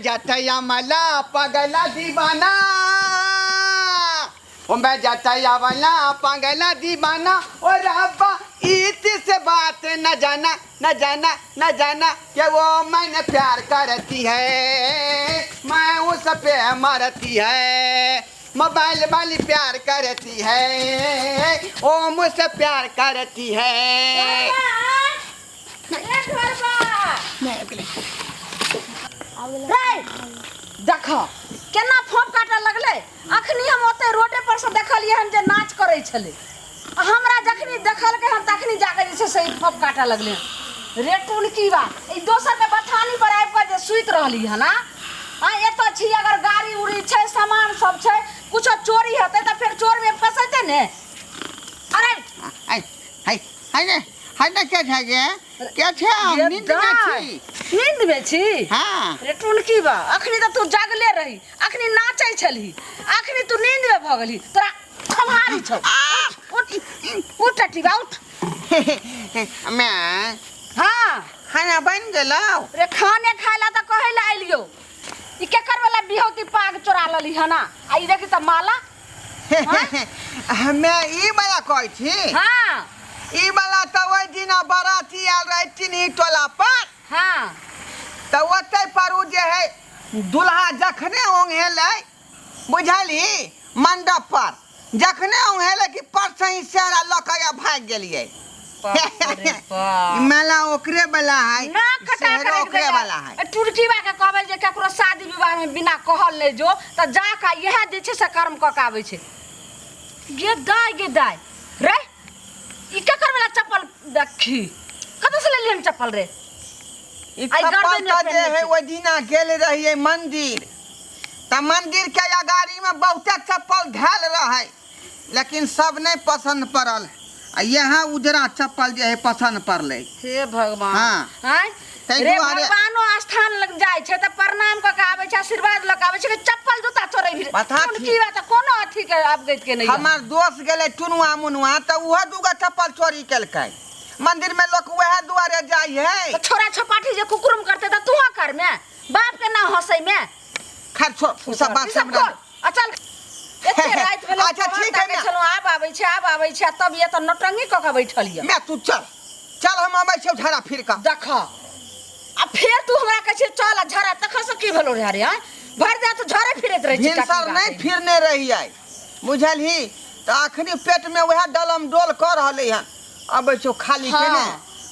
मैं जतैया मला पगला दीवाना, ओ मैं जतैया वाला पगला दीवाना, ओ रब्बा इत से बात न जाना न जाना न जाना कि वो मैंने प्यार करती है, मैं उस पे मरती है, मोबाइल वाली प्यार करती है, ओ मुझसे प्यार करती है। रे देख केना फोप काटऽ लगलै। अखनी हम ओते रोडे पर से देखलियै हन जे नाच करै छलै, आ हमरा जखनी देखलकै हन तखनी जाके जे छै से ई फोप काटऽ लगलै हन। रे टुनकी बा, ई दोसर के बथानी पर आबि कऽ जे सुति रहली हन, आ एतऽ छी अगर गाड़ी उड़ी छै, सामान सब छै, कुछो चोरी हेतै तऽ फेर चोर में फंसेतै ने। अरे हाय हाय हाय ने हाय ने, के छै गे, के छै? हम नींद में छी। नींद में छी? हाँ। रे टुनकी बा, अखनी तऽ तू जागले रही, अखनी नाचै छलही, अखनी तू नींद में भऽ गेलही, तोरा खम्हारी छौ। उठ उठ टटीबा उठ। मैं हाँ। खाना बन गेलौ? रे खाने खाय ला तऽ कहै ला एलियौ, ई केकर वाला बिहौती पाग चोरा लली हना, आ ई देखी तऽ माला। हमे ई वाला कहै छी? हाँ। ई वाला तऽ ओहि दिना बराती आयल रहै टिन्ही टोला पर। हाँ। तऽ ओतै पर उ जे है दुल्हा जखने ओंघेलै, बुझलही, मंडप पर जखने ओंघेलै कि परसँ ही सेहरा लऽ कऽ आ भागि गेलियै। ई मेला ओकरे वाला है, नाक कटा के सेहरो राखि ओकरे देलक। वाला है। ए, टुटकी बा के कहबै जे ककरो शादी विवाह में बिना कहल नहि जो, तऽ जा कऽ इएह जे छै से कर्म कऽ के आबै छै। गे दाय गे दाय रे, ई केकर वाला चप्पल देखी, कतऽ से लेलियन चप्पल रे? ई आइ चप्पल गर्दन में तऽ जे पहिरने है छै। ओहि दिना गेल रहियै मंदिर, तऽ मंदिर के अगाड़ी में बहुते चप्पल धयल रहै, लेकिन सब नहि पसंद पड़ल, आ इएह उजरा चप्पल जे है पसंद पड़लै। हे भगवान। हाँ। आँय? ताहि रे दुआरे- भगवानो स्थान लग जाइ छै तऽ प्रणाम कऽ के आबै छै, आशीर्वाद लऽ के आबै छै, कि चप्पल जूता चोरै भी पता कोन छी। की बात, कोनो अथी के अवगत के नहि यऽ। हमर दोस्त गेलै टुनुआ मुनुआ, तऽ ओहो दूगो चप्पल चोरी केलकै। मंदिर में लोक वएह दुआरे जाइ है। तऽ छोरा छपाठी जे कुकुरुम करतै तऽ तूहो करमे, बाप के ना हंसै में। खैर छोड़ उ सब बात ई सब हमरा खोल, आ चल। एते राति भेलै। अच्छा, ठीक है ताकै ना। छलहुँ, आब आबै छै आब आबै छै, आ तब ये तऽ नौटंकी कऽ के बैठल यऽ। मैं तू चल चल, हम अबै छियौ झड़ा फिर कऽ। देख, आ फेर तू हमरा कहै छै चल आ झड़ा, तखन से की भेलौ रे? अरे आँय, भरि दिन तू झड़े फिरैत रहै छी। भिनसर नहि फिरने रहियै, बुझलही, तऽ अखनी पेट में वएह डलम डोल कऽ रहलै हन। अबै छौ खाली हाँ, केने।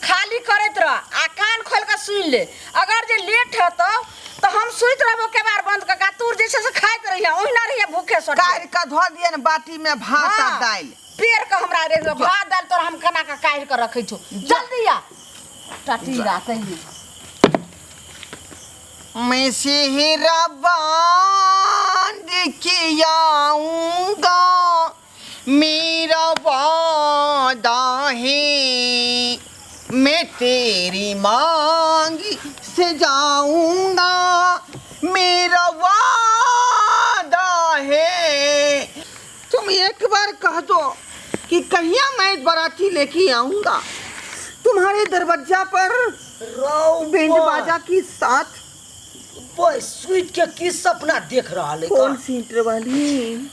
खाली करैत रह आ कान खोल के सुनि ले, अगर जे लेट हेतौ तऽ हम सुति रहबो केबाड़ बंद कऽ के, आ तू जे छै से खाइत रहिहे, ओहिना रहिहे भूखे सटले। काढ़ि कऽ धऽ दियै ने बाटी में भात आ हाँ, दालि। पेड़ के हमरा रे भात दालि तोरा हम केना कऽ काढ़ि कऽ रखै छौ। जल्दी आ टटी रातै। मैं सेहरा बांध के आऊंगा, मेरा वादा है, मैं तेरी मांग से जाऊंगा, मेरा वादा है। तुम एक बार कह दो कि कहिया मैं बराती लेके आऊंगा तुम्हारे दरवाजा पर बैंड बाजा के साथ। बस सुति के की सपना देख रहल है? कौन सीट वाली?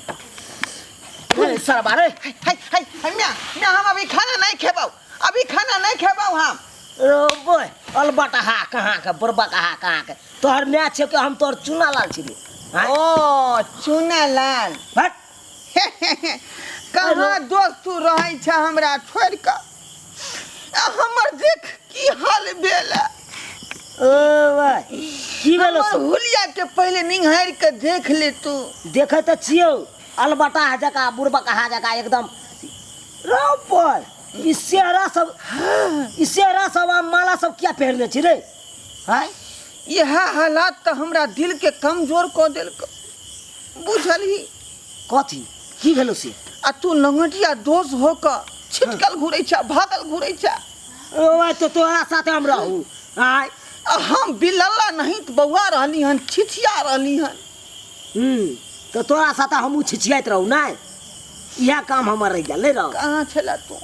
सरबा रे। हाय हाय हाय हाय, म्या म्या, हम अभी खाना नहीं खेबौ, अभी खाना नहीं खेबौ हम। रो बोय अलबटा हा कहाँ के बुरबा कहाँ कहाँ के तोहर माय छै कि हम तोहर चूना लाल छी रे? आँय? ओ चूना लाल। भट। कहाँ दोस्त तू रहै छ हमरा छोड़ कऽ, आ हमर देख की हाल भेल है। ओ भाई की भेलो? हमर हुलिया के पहिले निहार के देख ले तू। देखे तऽ छियौ अलबटा जका बुरबा कहाँ जका एकदम। रो बोय ई सेहरा सब, ई सेहरा सब आ माला सब किया पहिरने छी रे? आँय? इएह हालात तऽ हमरा दिल के कमजोर कऽ देलक, बुझलही? कथी की भेलो से? आ तू लंगटिया दोष हो कऽ छिटकल घुरै छ, भागल घुरै छ। ओ भाई तो तोहरा साथे हम रहू? आँय? आ हम बिलल्ला नहीं तऽ बौआ रहली हन, छिछिया रहली हन। तो तोरा साथे हमहूँ छिछियाइत रहू नहि? इएह काम हमर रहि गेल नहि रह। कहाँ छला तू?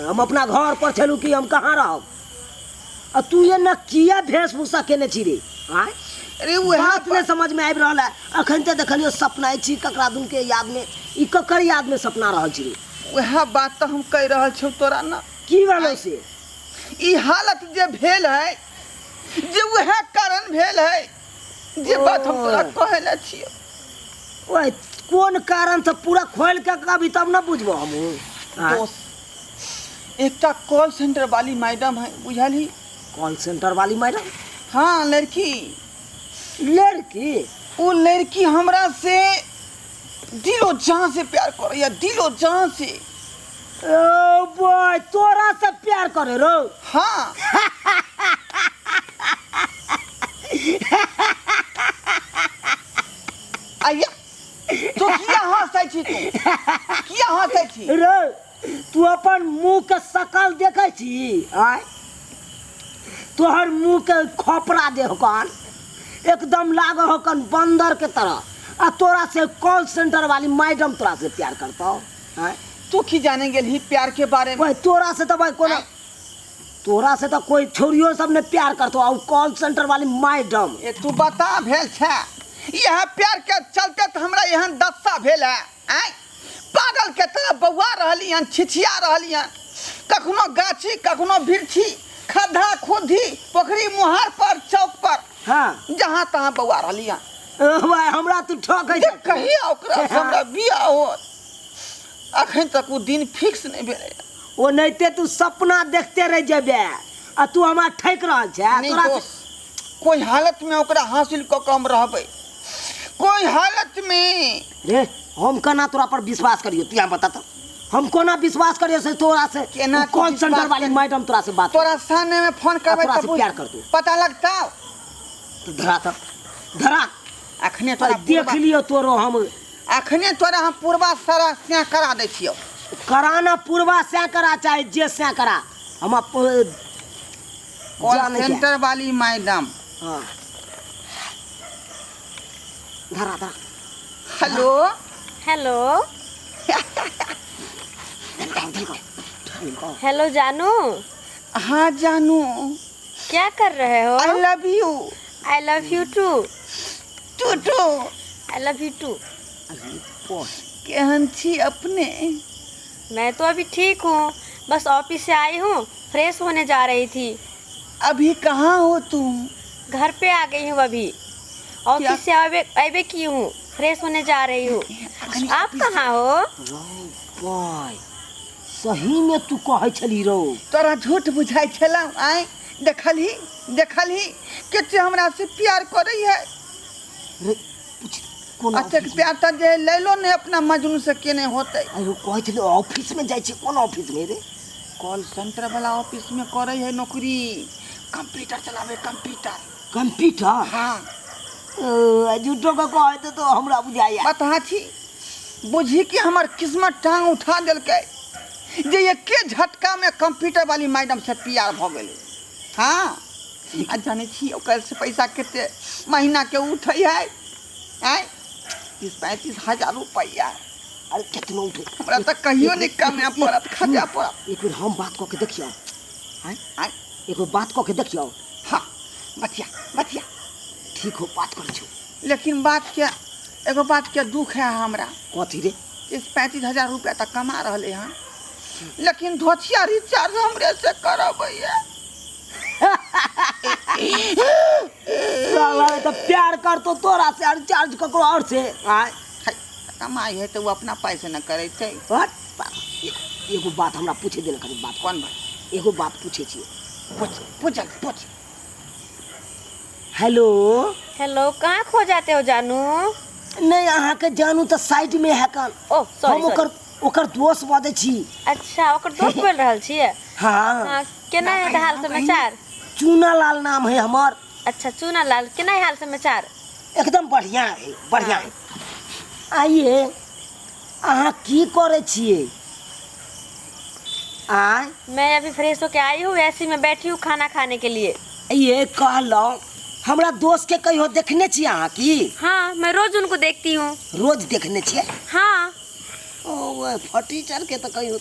हम अपना घर पर छलहुँ कि हम कहाँ रहब। आ तू ये न किया वेशभूषा केने छी रे? आँय? अरे वएह बात नहि समझ में आबि रहल है। अखन तऽ देखलियो सपना छी ककरा दुन के याद में, ई ककर याद में सपना रहल छी रे? वएह बात तऽ हम कहि रहल छौ तोरा ना। की भेलो से? ई हालत जे भेल है जे वएह कारण भेल है जे बात हम तोरा कहै लए छियौ। ओए कोन कारण से पूरा खोल के कभी तब न बुझबो हमहूँ। आँय? दोस्त एकटा कॉल सेंटर वाली मैडम है, बुझलही? कॉल सेंटर वाली मैडम? हाँ लड़की। लड़की? ओ लड़की हमरा से दिलो जान से प्यार करैया, दिलो जान से। ओ बॉय तोरा से प्यार करे रो? हाँ। आइया तू किया हंसै छी? तू किया हंसै छी रे? तू अपन मुंह के शकल देखै छी? आय तोहर मुंह के खोपड़ा दे हकन एकदम लाग हकन बंदर के तरह, आ तोरा से कॉल सेंटर वाली मैडम तोरा से प्यार करतो? आय तू की जाने गेलही प्यार के बारे में? ओए तोरा से तो भाई कोनो, तोरा से तो कोई छोरियो सब ने प्यार करतो, आ कॉल सेंटर वाली मैडम। ए तू बता भेल छै यह प्यार के चलते तो हमरा एहन दशा भेल है। आय पागल के तरह बौआ रहली हन, छिछिया रहली हन, कखनो गाछी कखनो बिरछी, खद्धा खुद्धी, पोखरी मुहार पर, चौक पर, हाँ जहाँ तहाँ बौआ रहली हन। ओ भाई हमरा तू ठकै जे कहिया ओकरा से हमरा बियाह होत, अखन तक ओ दिन फिक्स नहीं भेलै। ओ नहिते तू सपना देखते रह जेबे आ तू हमरा ठकि रहल छै। नहीं तोरा दोस्त, कोई हालत में ओकरा हासिल कऽ कऽ हम रहबै, कोई हालत में। रे हम केना तोरा पर विश्वास करियो, तू यहाँ बता तो हम कोना विश्वास करियो से तोरा से? केना तू कॉल सेंटर विश्वास वाली कर- मैडम तोरा से बात तोरा सामने में फोन करबै तोरा तऽ से बुझ- प्यार करतौ। पता लगतौ। तो धरा तो धरा अखने तोरा देख पूर्वा- लियो तोरो हम। अखने तोरा हम पूर्वा सारा स्या करा दै छियौ। कराना पूर्वा से करा चाहे जे से करा, हम कॉल जाने क्या। सेंटर वाली मैडम। हाँ धरा धरा। हेलो। हेलो। हेलो जानू। हाँ जानू। क्या कर रहे हो? I love you. I love you too. Too too. I love you too. केहन छी अपने? मैं तो अभी ठीक हूँ, बस ऑफिस से आई हूँ, फ्रेश होने जा रही थी। अभी कहाँ हो तुम? घर पे आ गई हूँ अभी, ऑफिस से आवे आवे की हूँ, फ्रेश होने जा रही हूँ। आप कहाँ हो? बॉय सही में तू कहै छली रो? तोरा झूठ बुझाइ छलौ? आँय देखलही देखलही कते हमरा से प्यार करै है। रे पूछ कोन अतेक ऑफिस में? प्यार तऽ जे लैलो ने अपना मजनू से केने होतै। अरे कहै छली ऑफिस में जाइ छी, कोन ऑफिस में रे? कॉल सेंटर वाला ऑफिस में करै है नौकरी, कंप्यूटर चलाबै, कंप्यूटर। कंप्यूटर? हाँ। ओ, झूठो के कहै तो हमरा बुझाइया। बता छी बुझी कि हमर किस्मत टांग उठा देलकै जे एके झटका में कंप्यूटर वाली मैडम से प्यार भऽ गेलै। हाँ आ जानै छी ओकर से पैसा कते महीना के उठै है? आँय 30-35 हजार रुपैआ। अरे केतनो उठे हमरा तऽ कहियो नहि कमाए पड़त, खटे पड़त। एक बेर हम बात कऽ के देखियौ। आँय आँय एक बेर बात कऽ के देखियौ। हाँ बतिया बतिया। ठीक हो बात करै छौ। लेकिन बात के एगो बात के दुख है हमरा। कथी रे? 30-35 हजार रुपया तऽ कमा रहलै हन, लेकिन धोछिया रिचार्ज हमरे से करबैया। साला तऽ प्यार करतो तोरा से और चार्ज ककरो और से? आँय है, कमाइ है तऽ ओ अपना पाइ से न करै छै। हट, एगो बात हमरा पूछे दे ने कनी बात। कोन बात? एगो बात पूछे छियै। पूछ पूछ पूछ। हेलो। हेलो, कहाँ खो जाते हो जानू? नहीं अहाँके जानू तऽ साइड में है कन। ओ सॉरी। हम ओकर ओकर दोस्त बजै छी। अच्छा ओकर दोस्त बोल रहल छियै? हाँ। हाँ केना है हाल समाचार? चूना लाल नाम है हमर। अच्छा चूना लाल, केना है हाल समाचार? एकदम बढ़िया है, बढ़िया है। आइए अहाँ की करै छियै? आय मैं अभी फ्रेश होके आई हूँ, ऐसी में बैठी हूँ खाना खाने के लिए। ये कहलहुँ हमरा दोस्त के कहियो देखने छियै अहाँ की? हाँ मैं रोज उनको देखती हूँ। रोज देखने छियै? हाँ। ओ फटीचर के तऽ कहियो।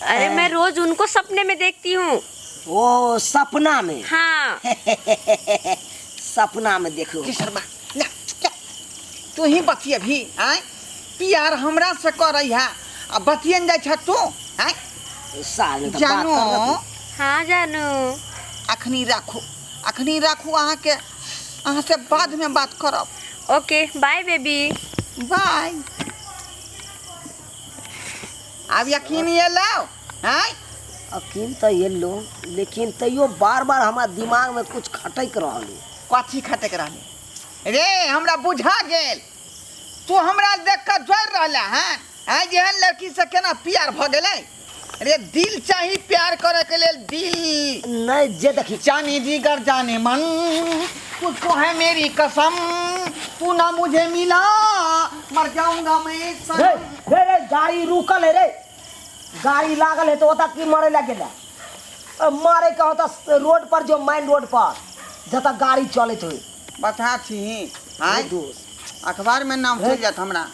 अरे मैं रोज उनको सपने में देखती हूँ। ओ सपना में? हाँ। सपना में देखो। की शर्मा ला, ला, तू ही बतिए भी आय प्यार हमरा से करै है आ बतियन जाइ छ तू आय। साल में तो बात जानू। कर रही। हाँ जानू। अखनी राखू, अखनी राखू, अहाँके अहाँ से बाद में बात करब। ओके बाय बेबी। बाय। आब यकीन एलौ आय? यकीन तऽ एलो, लेकिन तैयो बार बार हमरा दिमाग में कुछ खटक रहल है। कथी खटक रहलै रे? हमरा बुझा गेल, तू हमरा देख कऽ जरि रहला हँ। आइ जेहन लड़की से केना प्यार भऽ गेलै रे? दिल चाही प्यार करे के लेल, दिल नहीं जे देखी। जाने जिगर जाने मन, तुझको है मेरी कसम, तू ना मुझे मिला मर जाऊंगा मैं रे सनम। रे रे, गाड़ी रुकल है रे, गाड़ी लागल है तो ओतऽ की मारे लए गेलै? मारे के होता रोड पर, जो मेन रोड पर जतऽ गाड़ी चलैत होइ। बता छी आय। रे दोस्त। अखबार में नाम चलि जात हमरा।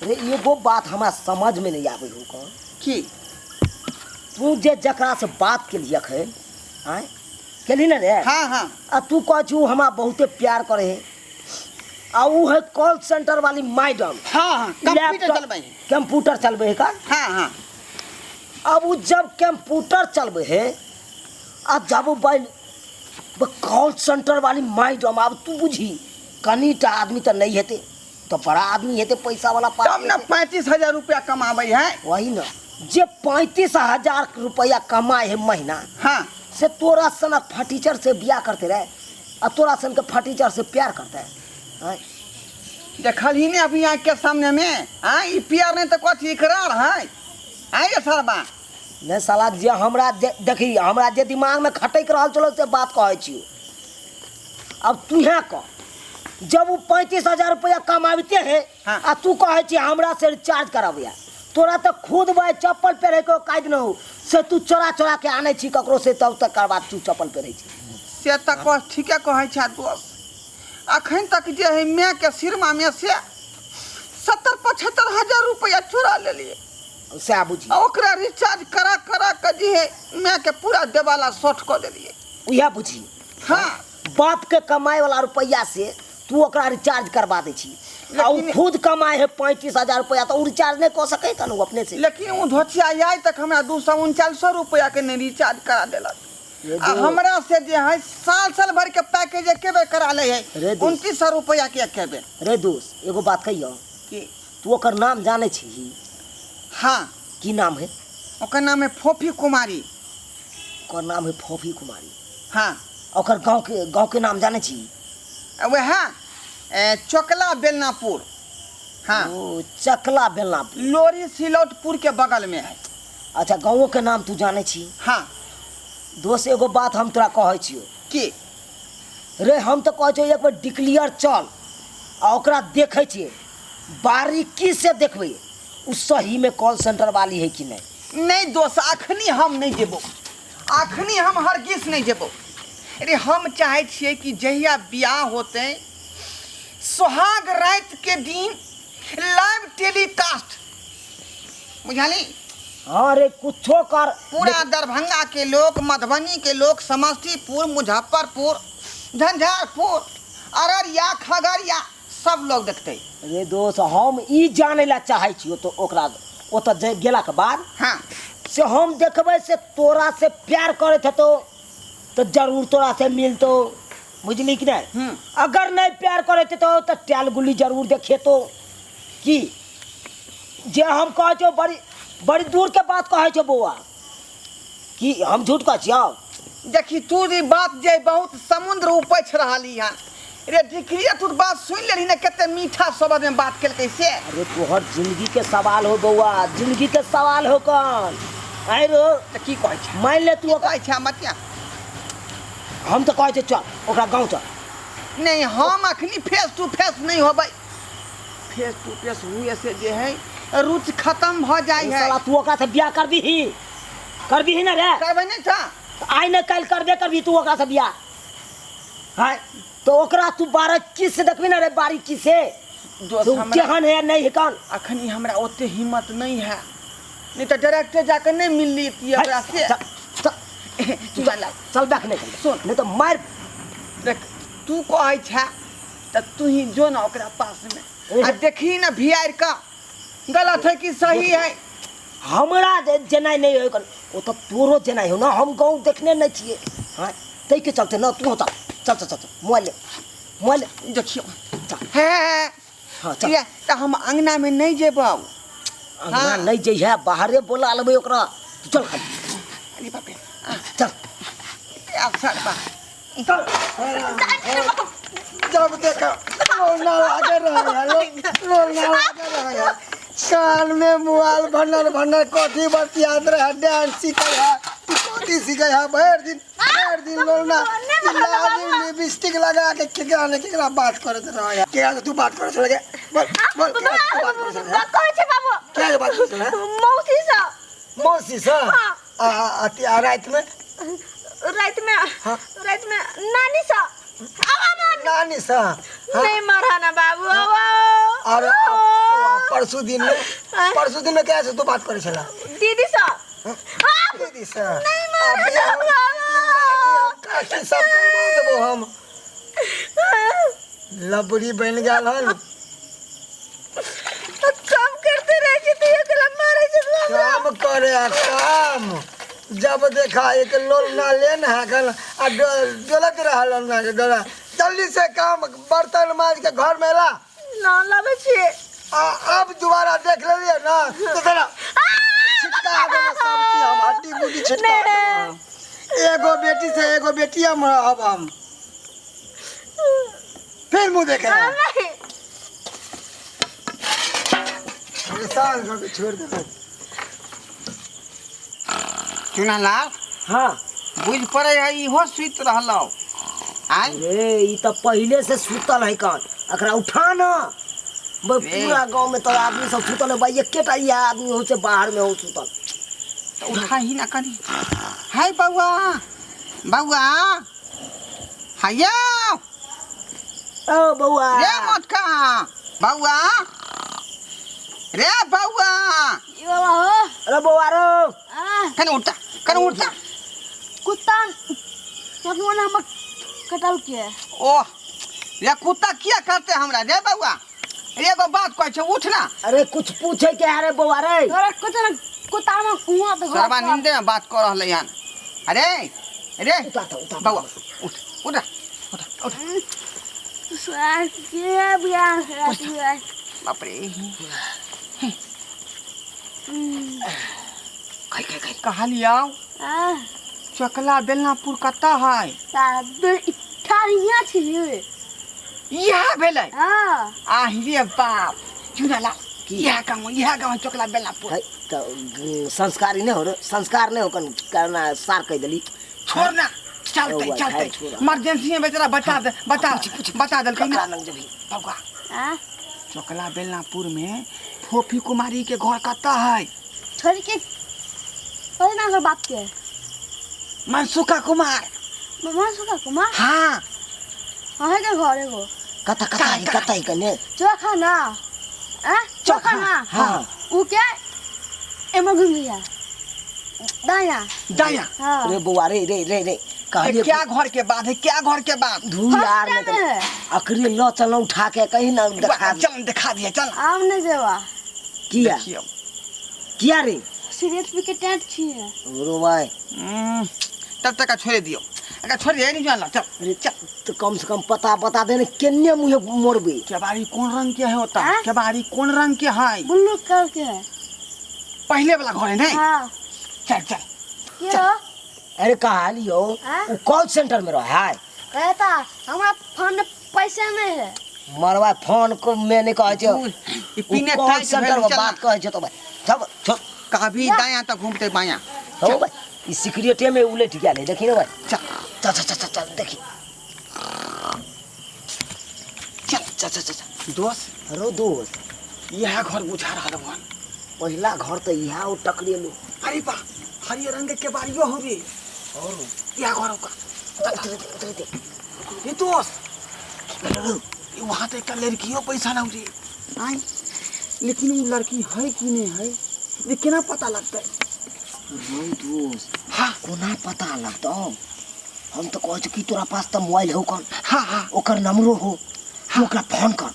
रे, एगो बात हमरा समझ में नहीं आबै हो कौन। की? तू जे जकरा से बात केलिए अखन आय केली ने रे? हाँ हाँ। आ तू कहै छी उ हमरा बहुते प्यार करे है, आ उ है कॉल सेंटर वाली मैडम। हाँ हाँ, कंप्यूटर चलबै है। कंप्यूटर चलबै है का? हाँ हाँ। अब उ जब कंप्यूटर चलबै है आ जब उ बैल कॉल सेंटर वाली मैडम, आब तू बुझी कनीटा आदमी तऽ नहीं हेतै, तो बड़ा आदमी हेतै, पैसा वाला तब पार्टी ने हेतै। 35,000 रुपया कमाबै है। वही ने, जे 35,000 रुपया कमाए है महीना, हाँ, से तोरा सनक फटीचर से बियाह करते रहे आ तोरा सन के फटीचर से प्यार करते हैं? देखल ही ने अभी आँख के सामने में। हाँ, ई प्यार नहीं तो कथी इकरार है आय रे सरबा? नहीं साला, जे हमरा देखी, हमरा जे दिमाग में खटक रहल चलो से बात कहै छियो। अब तू है कह, जब वो 35,000 रुपया कमाबते है, हाँ। आ तू कहै छी हमरा से रिचार्ज कराबैया, तोरा तो खुद भाई चप्पल पहिरे के कायद न हो, से तू चोरा चोरा के आनै छी ककरो से, तब तकर बाद तू चप्पल पहिरे छी। से तऽ कह, ठीके कहै छै दोस्त। अखन तक जे है माय के सिरमा में से 70-75 हजार रुपया चोरा लेलिए। सएह बुझी। आ ओकरा रिचार्ज करा करा के जे है माय के पूरा देवाला शॉर्ट कऽ देलिए। उएह बुझी। हाँ। बाप के कमाए वाला रुपया से तू ओकरा रिचार्ज करवा दै छी आ उ लेकिन- खुद कमाए है 35,000 रुपया, तऽ उ रिचार्ज नहि कऽ सकै कन अपने से? लेकिन ओ धोचिया आइ तक हमरा 239 रुपया के नहि रिचार्ज करा देलक। रे आ हमरा से जे है साल साल भर के पैकेज एके बेर करा ले है। रे दोस्त। 2900 रुपया के एके बेर। रे दोस्त, एगो बात कहियो। की? तू ओकर नाम जानै छी? हाँ। की नाम है? ओकर नाम है फोफी कुमारी। ओकर नाम है फोफी कुमारी? हाँ। ओकर गाँव के नाम जानै छी? वएह चकला बेलनापुर। हाँ। ओ चकला बेलनापुर। लोरी सिलौटपुर के बगल में है। अच्छा, गाँवो के नाम तू जानै छी? हाँ। दोस्त, एगो बात हम तोरा कहै छियो। की? रे, हम तऽ कहै छियौ एक बेर डिक्लियर चल आ ओकरा देखै छियै, बारीकी से देखबै उ सही में कॉल सेंटर वाली है कि नहीं। नहीं दोस्त, अखनी हम नहीं जेबो, अखनी हम हरगिज नहीं जेबो। अरे, हम चाहे छियै कि जहिया बियाह होते, सोहाग रात के दिन लाइव टेलीकास्ट, बुझाली? हाँ रे, कुछो कर। पूरा दरभंगा के लोग, मधुबनी के लोग, समस्तीपुर, मुजफ्फरपुर, झंझारपुर, अररिया, खगड़िया, सब लोग देखते। रे दोस्त, हम ई जानै ला चाहै छियो तो ओकरा ओतऽ गेलाके बाद से हम देखबै से तोरा से प्यार करैत हेतौ तऽ जरूर तोरा से मिलतौ, बुझली कि नहीं? अगर नहीं प्यार करैत हेतौ तऽ टाल गुल्ली जरूर देखेतौ। की जे हम कहै छियौ, बड़ी बड़ी दूर के बात कहै छियौ बौआ, की हम झूठ कहै छियौ? देखी, तू ई बात जे बहुत समुद्र उपछि रहली हन रे डिक्रिया, तू बात सुनि लेलही ने, कते मीठा शब्द में बात केलकै से। अरे, तोहर जिंदगी के सवाल हो बौआ, जिंदगी के सवाल हो कौन आइ रो। तऽ की कहै छै? मान ले तू की कहै छै मतिया? हम तऽ कहै छियै चल, ओकरा गाँव चल। नहीं, हम अखनी फेस टू फेस नहीं होबै। फेस टू फेस हुए से जे है रुचि खत्म भऽ जाइ है। साला, तू ओकरा से बियाह करबिही, करबिही ना रे? करबै नहीं था। तऽ आइ ने काल्हि करबे करबी तू ओकरा से बियाह है, तो ओकरा तू बारीकी से देखबी ना रे, बारीकी से। दोस्त, तो हमरा केहन है नहीं है कौन। अखनी हमरा ओते हिम्मत नहीं है, नहीं तऽ डायरेक्टे जाके नहीं मिलली ओकरा से। चल, चल। चुनालाल चल देख नहीं सुन। नहीं तो मार देख तू कहै छै तऽ तू ही जो ना ओकरा पास में आ देखी ना भियार का गलत है कि सही है। हमरा जेनाइ नहि होय ओ तऽ तोरो जेनाइ हो ना, हम गाँव देखने नहि छियै। हाँ ताहिके चलते ना तू चल चल चल चल मोबाइल ले मोबाइल ले। देखियो चल। हे हाँ चल। किया तऽ हम अंगना में नहीं जेबौ। अंगना हाँ। नहीं जइहे, बाहरे बोला लेबै ओकरा। तू चल खाली। अरे बाप रे। चल। आ सरबा। चल। जब देखा लोना लागे रहे है, लोना लागे रहे है। कान में मोबाइल भनर भनर कथी बतियात रहे, डांस सीखे है कथी सीखे है, भरि दिन भरि दिन लोना लिपस्टिक लगा के केकरा ने केकरा बात करत रहे है। केकरा से तू बात करत रहे? बोल बोल, केकरा से तू बात करत रहे? कहै छै बाबू। केकरा से बात करत रहे? मौसी सँ। मौसी सँ? हाँ। आ, आ, आ, राति में? राति में? हाँ। राति में नानी सँ। नानी सँ? हाँ। नहीं मारा ना बाबू। और परसों दिन में, परसों दिन में क्या से तू बात करे छला? दीदी सँ। दीदी सँ। नहीं मारा ना बाबू। काकी सब करवा देबो हम। लबड़ी बन गेल हन। काम करते रहे छी तो एकरा मारे छै काम करे आ काम। जब देखा एक लोल ना लेन है कल आ डोलत रहल ना के डोला। जल्दी से काम बर्तन माज के घर में ला। ना लाबै छी। आ अब दोबारा देख लेलिए ना तो तेरा छिटका देबो सब की हम हड्डी गुड्डी छिटका देबो हम। एगो बेटी से एगो बेटी हम रहब हम। फिर मुँह देखे। परेशान करके छोड़ देबो। चुनालाल। हाँ। बुझ पड़े है इहो सुति रहलौ। आय? रे ई तऽ पहिले से सुतल है कन, एकरा उठा ना। पूरा गांव में तो आदमी सब सुतल है भाई, एकेटा ई आदमी हो छै बाहर में हो सुतल। तऽ उठा ही ना कनी। हाय बौआ, बौआ, हाय ओ बौआ। रे मोटका बौआ, रे बौआ। ई बाबा हो। अरे बौआ रो। कनी उठता, कनी उठता। कुत्ता चकनो ने हमर कटल के। ओह रे कुत्ता किया करते हमरा रे बौआ? एगो बात कहै छै उठ ना। अरे कुछ पूछे के अरे बौआ रे। तोरा कुछ ना कुत्ता में कुआं तो सरबा नींदे में बात कर रहलै हन। अरे रे उतार तो, उतार। बौआ उठ उठ उठ उठ। के बियाह है। बाप रे। खाई खाई खाई। कहलियौ चकला बेलनापुर कतऽ है? इएह भेलै। हाँ। आहि रे बाप चुनाला इएह गाँव, इएह गाँव चकला बेलनापुर। है तऽ संस्कारी नहि हो रे, संस्कार नहि हो कन करना सार कहि देली। छोड़ ना, चलते बौआ, चलते। छोड़। इमरजेंसी में बेचारा बता दे, बता बता देलकै ना। ककरा लग जेबही? बौआ। चकला बेलनापुर में फोफी कुमारी के घर कतऽ है? छोड़ के पता ना ओकर बाप के। मनसुखा कुमार। मनसुखा कुमार? हाँ। हाँ के घर एगो। कतऽ कतऽ है, कतऽ है कने? चोखा ना। आ? चोखा ना। हाँ। उ के एमर घुम गया। दाया। दाया। हाँ। रे बौआ रे रे रे रे। कहलिए क्या घर के बाद है, क्या घर के बाद? धू यार हॉस्टल में में है। अकरे ल चल उठा के कहीं ना दिखा दे। चल दिखा दिए चल। आम नहीं देवा। किया? देखियौ। किया रे? सिगरेट पी के टेंट छिए। रो भाई। तब तक छोड़ दियो। अगर छोड़ दिए नहीं जानला चल। अरे चल तो कम से कम पता बता देने केन्ने मुँह मोड़बे। केबाड़ी कौन रंग के है होता? हाँ? केबाड़ी कौन रंग के है? ब्लू कलर के है। पहले वाला घर है नहीं? हाँ। चल चल। के हो? अरे कहा लियो? हाँ? वो कॉल सेंटर में रहा है। कहता हमारा फोन में पैसा नहीं है। मरवा फोन को मैं नहीं कहे छे। ई पीने कॉल टाइट सेंटर भेल में चल। बात कहे छे तो भाई। सब छोड़। कभी दाया तो घूमते बाया। हो भाई ई सिगरेटे में उलट गेल है, देखी ना भाई। चल। चल चल चल चल देखी। चल चल चल चल। दोस्त। अरे दोस्त। यह घर बुझा रहा है। पहला घर तो यह ओ टकरेलो। अरे बा हरियर रंग के बारियो हो रे। और यह घर होगा। उतरे दे, उतरे दे। ये दोस्त। ये वहाँ तो एक लड़कियों पैसा ना रे। आय लेकिन वो लड़की है कि नहीं है ये केना पता लगता है? रो दोस्त। हाँ। कोना पता लगतौ? हम तऽ कहै छी कि तोरा पास तऽ मोबाइल हो कन? हाँ हाँ। ओकर नंबरो हो, तू ओकरा फोन कर।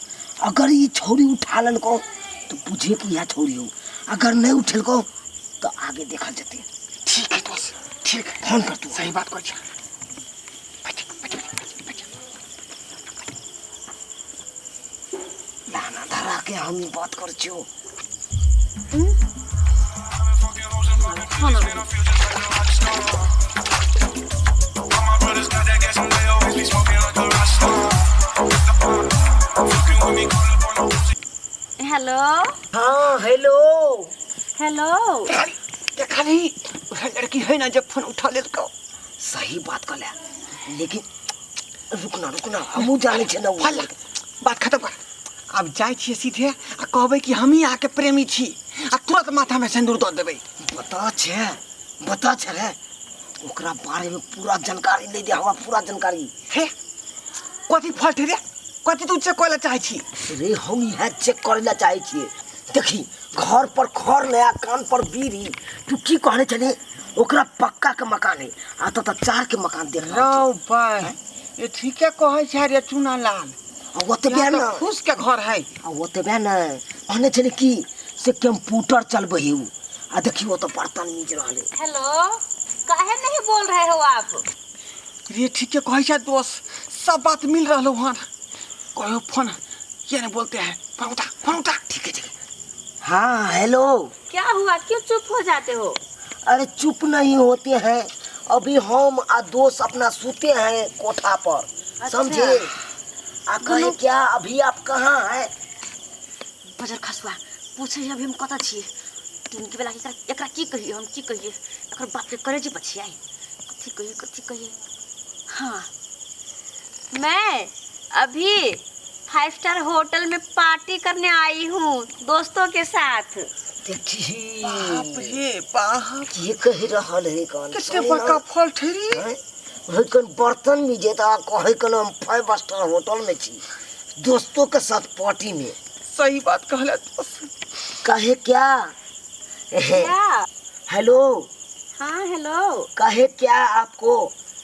अगर ई छौड़ी उठा लेलकौ तो बुझिए कि इएह छौड़ी हो, अगर नहीं उठेलकौ तो आगे देखल जेतै। ठीक है दोस्त, ठीक है। फोन कर तू। सही बात कहै छी। बैठ, बैठ, बैठ, बैठ। लाना धरा के हम ई बात कर छियो। हेलो। हाँ हेलो। हेलो। खाली देखली वएह लड़की है ना जब फोन उठा लेलकौ। सही बात कहले, लेकिन रुकना रुकना, हमहूँ जानै छियै ना ओ। फल बात खत्म कर। आब जाइ छियै सीधे आ कहबै कि हमही अहाँके प्रेमी छी आ तुरंत माथामे सिन्दूर दऽ देबै। बता छै, बता छै रे, ओकरा बारे में पूरा जानकारी नहीं दे हमरा, पूरा जानकारी। हे कथी फॉल्ट रे, कथी तू चेक करे ला चाहै छी? रे हम इएह चेक करे ला चाहै छियै। देखी घर पर खर नया, कान पर बीड़ी, तू की कहने छली? ओकरा पक्का के मकान है आ तो चार के मकान देख रहल रौ बाय, ये ठीके कहै छै रे चूना लाल। छी। आ ओतबे यहाँ न तऽ फूस के घर है। आ ओतबे न कहने छली कि से कंप्यूटर चलबै है उ, आ देखी ओ तो बर्तन मीज रहल है। हेलो, काहे नहीं बोल रहे हो आप? रे ठीके कहै छै दोस्त, सब बात मिल रहलो हन। कहियो फोन किया नहीं बोलते हैं? फोन उठा, फोन उठा। ठीक है ठीक है। हाँ हेलो। क्या हुआ, क्यों चुप हो जाते हो? अरे चुप नहीं होते हैं, अभी हम आ दोस्त अपना सूते हैं कोठा पर। अच्छा। समझे? आ कहे क्या अभी आप कहाँ हैं? बजर खसुआ पूछे अभी हम कतऽ छियै? तीन के बेला एकरा एकरा की कहिए, हम की कहिए? एकर बाप के करेजी पछियाई। कथी कहिए, कथी कहिए? हाँ मैं अभी 5 स्टार होटल में पार्टी करने आई हूँ दोस्तों के साथ। देखी बाप रे बाप, की कहि रहल है कौन? कितने बड़का फल ठहरी। हैं? कन बर्तन मिजे त कहे कन हम 5 स्टार होटल में छी दोस्तों के साथ पार्टी में। सही बात कहला दोस्त। कहे क्या? क्या? हेलो। हाँ हेलो। कहे क्या आपको?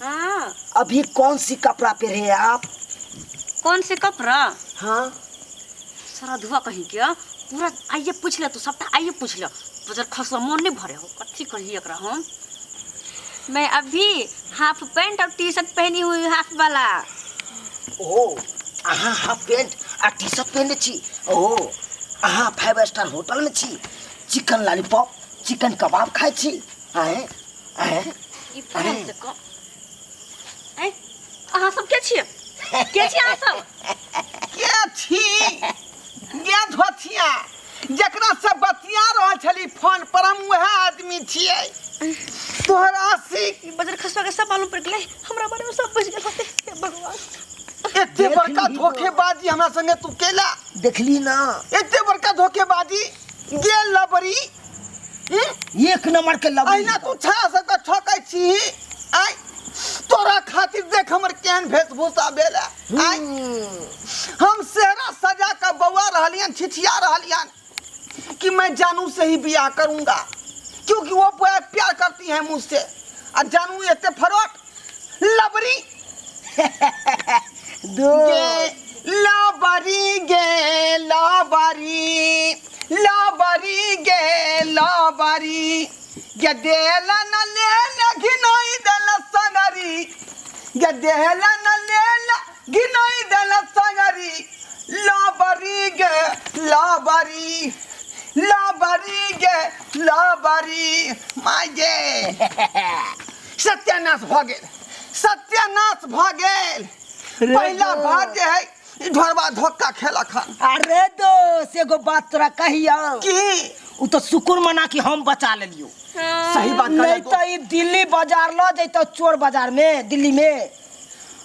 हाँ। अभी कौन सी कपड़ा पहने हैं आप? कौन से कपड़ा? हाँ। सारा धुआ कहीं क्या पूरा आइए पूछ ले तू, सबटा आइए पूछ ले। बजर खसुआ मन नहीं भरे हो, कथी कही एकरा हम? मैं अभी हाफ पैंट और टी शर्ट पहनी हुई, हाफ वाला। ओ अहाँ हाफ पैंट आ टी शर्ट पहनने छी? ओ अहाँ 5 स्टार होटल में छी, चिकन लॉलीपॉप चिकन कबाब खाइ छी? आए आए ई फोन से कम। ऐ अहाँ सब के छियै? के छियै अहाँ सब? के छी गे धोथिया, जकरा से बतिया रहल छली फोन पर, हम वएह आदमी छियै तोहर आशिक। ई बजर खसुआ के सब मालूम पड़ गेलै, हमरा बारे में सब बुझि गेल होतै। हे भगवान, एते बड़का देखली तो। धोखेबाजी हमरा संगे तू केला? देखली ना एते बड़का धोखेबाजी गेल लबरी। एक नंबर के लबरी। अहिना तू छा सबके ठकै छी। आइ तोरा खातिर देख हमर केहन वेशभूषा भेल है। आइ हम सेहरा सजा के बौआ रहलियन, छिछिया रहलियन कि मैं जानू से ही बियाह करूंगा, क्योंकि वो प्यार करती है मुझसे। आ जानू एते फरोट लबरी। दो गे लबरी, गे लबरी, लबरी गे लबरी, गे देला न ले घिनोई देला सगरी, गे देला न ले घिनोई देला सगरी, लबरी गे लबरी, लबरी गे लबरी। माय गे सत्यानाश भऽ गेल, सत्यानाश भऽ गेल। पहिला भात जे है ई ढोरबा धोखा खेलक हन। अरे दोस्त एगो बात तोरा कहियो। की? उ तो शुक्र मना कि हम बचा लेलियो। सही बात कहलियै नहीं दोस्त। तो ई दिल्ली बाजार ल जैतो चोर बाजार में दिल्ली में,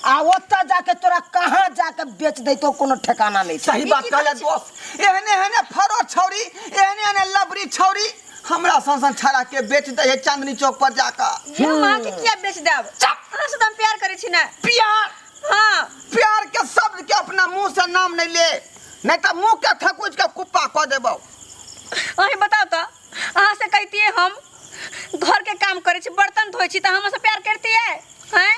आ ओतऽ जाके तोरा कहाँ जाके बेच दैतो कोनो ठिकाना नहीं। सही बात कहले दोस्त। एहने एहने फरो छौरी, एहने एहने लबरी छौरी हमरा सन सन छाड़ा के बेच दै है चांदनी चौक पर जाकर। ये हम अहाँके किया बेच देब? अहाँ से तऽ हम प्यार करै छी ने। प्यार? हाँ। प्यार के शब्द के अपना मुंह से नाम नहीं ले, नहीं तो मुंह के थकुच के कुप्पा कऽ देबौ। अहीं बताउ तऽ, अहाँ से कहितियै हम घर के काम करै छी, बर्तन धोइ छी, तऽ हमरा से प्यार करतियै हैं?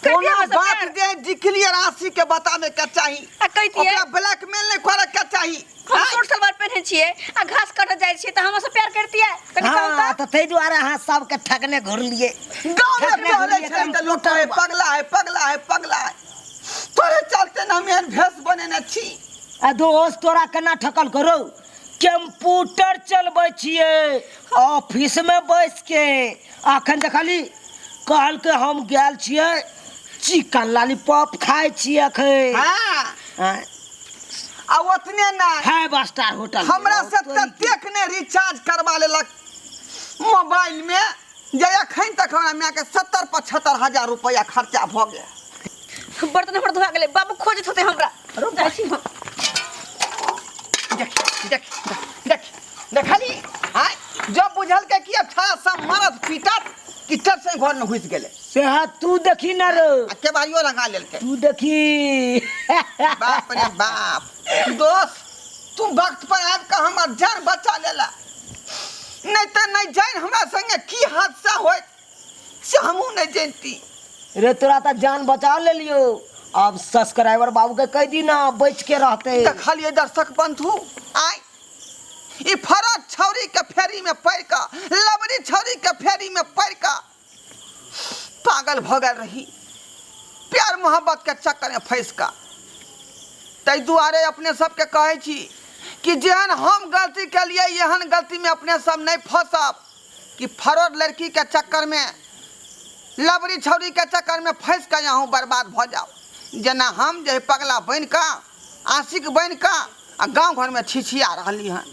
करतियै कोना हमरा से बात प्यार? जे दिखलिए राशि के बतावे के चाही। आ कहितियै? ओकरा ब्लैकमेल नहीं करे के चाही। हम सूट सलवार पहिने छियै आ घास काटऽ जाइ छियै तऽ हमरा से प्यार करतियै? कनि कहू हाँ तऽ। तऽ ताहि दुआरे अहाँ सबके ठकने घुरलियै। गाँव में ठकने टहले घुरलियै छलै तऽ लोक कहै पगला है, पगला है, पगला है। तोरे चलते न हम एहन भेष बनेने छी। आ दोस्त तोरा केना ठकल करो? कंप्यूटर चलबै छियै ऑफिस में बैस के। अखन देखली कहलकै हम गेल छियै चिकन लॉलीपॉप खाइ छियै अखन। हाँ। हाँ। आ ओतने नहि, फाइव स्टार होटल में। हमरा से ततेक ने रिचार्ज करवा लेलक मोबाइल में जे अखन तक हमरा माय के 70-75 हजार रुपया खर्चा भऽ गेल। बर्तन हमर धोआ गेलै, बाबू खोजैत होतै हमरा। जाइ छी हम। देख देख देख देखली आय जब बुझल के कि अच्छा सा मरद पीटत कि चट से घर में घुस गेलै। सेहा तू देखी ना रे। आ केबाड़ियो लगा लेलकै। तू देखी। बाप रे बाप, दोस्त तू वक्त पर आबि कऽ हमर जान बचा लेला, नहीं तऽ नहीं जान हमरा संगे की हादसा होइत से हमहूँ नहीं जानती। रे तोरा तऽ जान बचा लेलियो, अब सब्सक्राइबर बाबू के कह दी ना बच के रहते। देखलिए दर्शक बंधु, आय ई फरक छौरी के फेरी में पड़ कऽ, लबरी छौरी के फेरी में पड़ कऽ पागल भऽ गेल रही, प्यार मोहब्बत के चक्कर में फंसि कऽ। ताहि दुआरे अपने सबके कहै छी कि जेहन हम गलती केलिए एहन गलती में अपने सब नहीं फंसब कि फरोड लड़की के चक्कर में, लबरी छौरी के चक्कर में फंसि कऽ अहूँ बर्बाद भऽ जाउ। जेना हम जे पगला बनि कऽ, आशिक बनि कऽ आ गाँव घरमे छिछिया रहली हन।